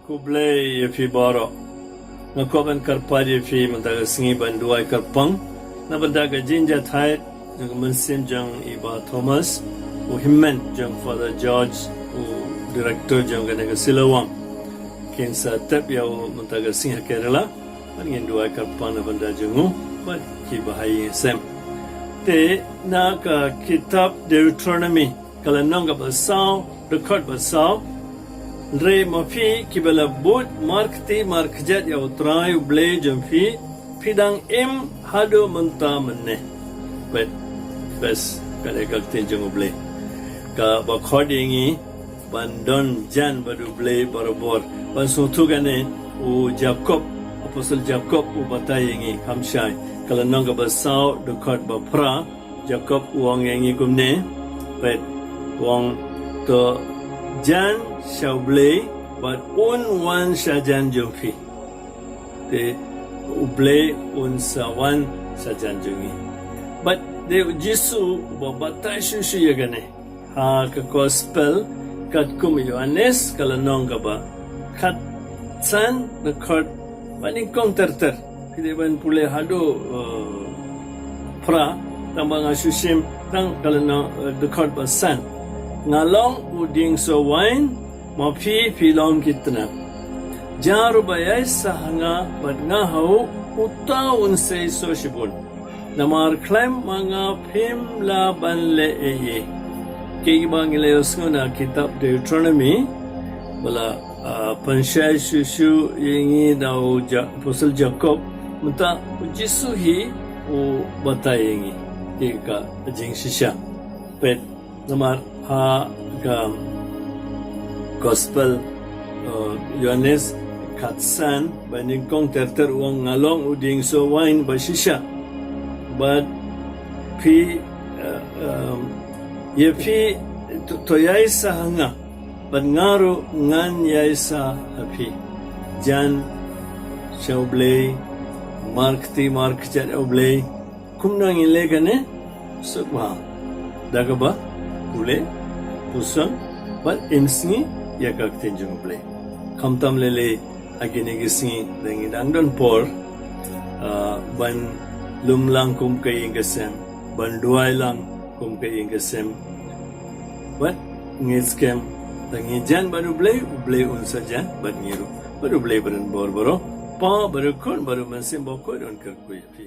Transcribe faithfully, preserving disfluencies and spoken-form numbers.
Khublei ïa phi baroh. Nga kwah ban kyrpad ïa phi mynta ka sngi ban duwai kyrpang na bynta ka jingjahthait jong ka mynsiem jong i Bah Thomas, u hynmen jong Father George, u director jong kane ka Shillong. Kin sa tep ïa u mynta ka sngi ha Kerala. Ban ngin duwai kyrpang na bynta jong u bad ki bahaïing sem. Te na ka kitab Deuteronomy, ka lynnong kaba saw, dkhot ba saw. Hynrei ma phi kiba la bud markti markjat ïa U Trai U Blei jong phi, phi dang im haduh mynta mynne. Bad bes, ka dei ka ktien jong U Blei kaba khot ïa ngi ban don jan bad U Blei barabor. Ban sngewthuh kane, u Jakob, Apostle Jakob u batai ïa ngi, kham shai, ka lynnong kaba saw, dkhot ba phra. Jakob u ong ïa ngi kumne, peit, u ong, to jan sha U Blei bad un wan sha jan jong phi. Te U Blei un sa wan sha jan jong ngi. Bad dei U Jisu uba batai shuh shuh ïa kane ha ka Gospel katkum Ïohannes, ka lynnong kaba khatsan, dkhot ba nyngkong ter ter. Phi dei ban pule haduh, eh, phra, tang ba nga shu shim tang ka lynnong, eh, dkhot ba san. Nga long u dieng soh wain, ma phi phi long ki tnat. Jar uba ïaishah ha nga bad nga ha u, uta un sei soh shibun. Namar khlem ma nga phim lah ban leh ei ei. Kiei kiba ngi la ïohsngew na kitab Deuteronomy, ba la, ah, pynshai shuh shuh ïa ngi da u Ja-, Apostle Jakob, mynta U Jisu hi u batai ïa ngi ïa ka jingshisha. Peit, namar ha ka Gospel, uh, Ïohannes khatsan, ba nyngkong ter ter u ong, nga long u dieng soh wain ba shisha. Bad phi, uh, um, ïa phi to, to ïaishah ha nga bad nga ruh ngan ïaishah ha phi. Jan sha U Blei, markti markjat ïa U Blei. Kumno ngin leh kane? Suk bha da kaba pule, puson bad im sngi ïa ka ktien jong U Blei. Khamtam lei lei ha kine ki sngi da ngi dang don por, ah, ban lum lang kum ka ïing ka sem, ban duwai lang kum ka ïing ka sem. Bad ngi skhem, da ngi jan bad U Blei, U Blei un sa jan bad ngi ruh. Bad U Blei ba don bor baroh, Pa bad U Khun bad U Mynsiem Bakhuid un kyrkhu ïa phi.